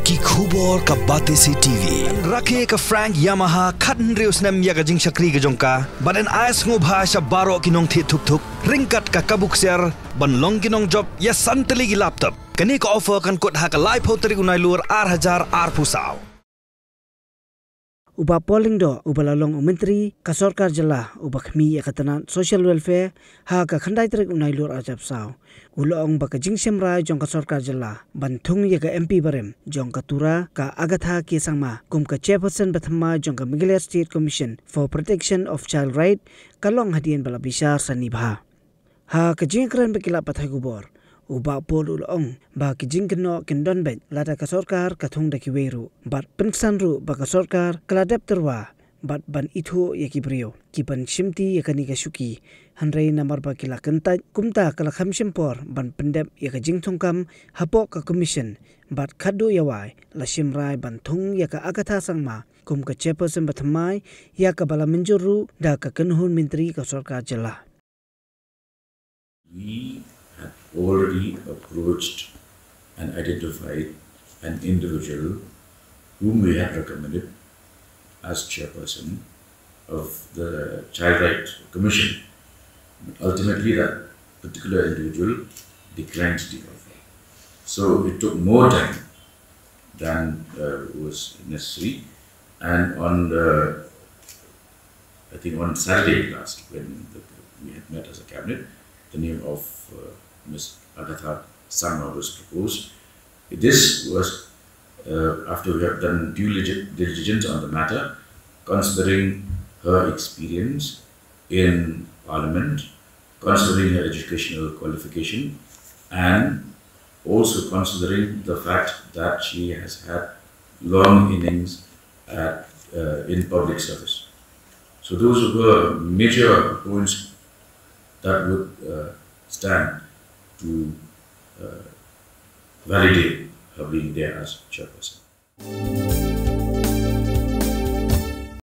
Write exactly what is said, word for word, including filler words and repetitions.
Ki khubor ka Batesi T V. Rakhe ka Frank Yamaha khathynriew snem ïa ka jingshakri ka jong ka, bad yn ai sngewbha sha baroh ki nongthied thuk thuk ryngkat ka kabu ksiar ban long ki nongjop ïa san tylli ki laptop. Kane ka offer kan kut ha ka laiphew tarik u Nailur ar hajar arphew saw. U Bah Paul Lyngdoh, uba la long u Myntri ka Sorkar Jylla uba khmih ïa ka tnat Social Welfare ha ka khyndai tarik u Nailur ar hajar arphew saw, u la ong ba ka jingshim rai jong ka Sorkar Jylla ban thung ïa ka M P barim jong ka Tura, ka Agatha K Sangma, kum ka Chairperson bathymmai jong ka Meghalaya State Commission for Protection of Child Right ka long hadien ba la bishar sani bha. Ha ka jingïakren bad ki lad pathai khubor, u Bah Paul u la ong ba ki jingkynnoh kin don beit lada ka sorkar ka thung da kiwei ruh, bad pynsan ruh ba ka sorkar ka la dep tyrwa bad ban ithuh ïa ki briew kiban shimti ïa kane ka shuki, hynrei namar ba ki la kyntait, kumta ka la kham shim por ban pyndep ïa ka jingthungkam hapoh ka Commission, bad khadduh ïa wai la shim rai ban thung ïa ka Agatha Sangma kum ka Chairperson bathymmai, ïa kaba la mynjur ruh da ka kynhun Myntri ka Sorkar Jylla. We had already approached and identified an individual whom we had recommended as chairperson of the Child Rights Commission. Ultimately, that particular individual declined the offer. So it took more time than uh, was necessary. And on the, I think on Saturday last, when the, we had met as a cabinet, the name of uh, Miss Agatha Sangma was proposed. This was uh, after we have done due ligi- diligence on the matter, considering her experience in Parliament, considering her educational qualification, and also considering the fact that she has had long innings at, uh, in public service. So those were major points that would uh, stand to uh, validate her being there as chairperson.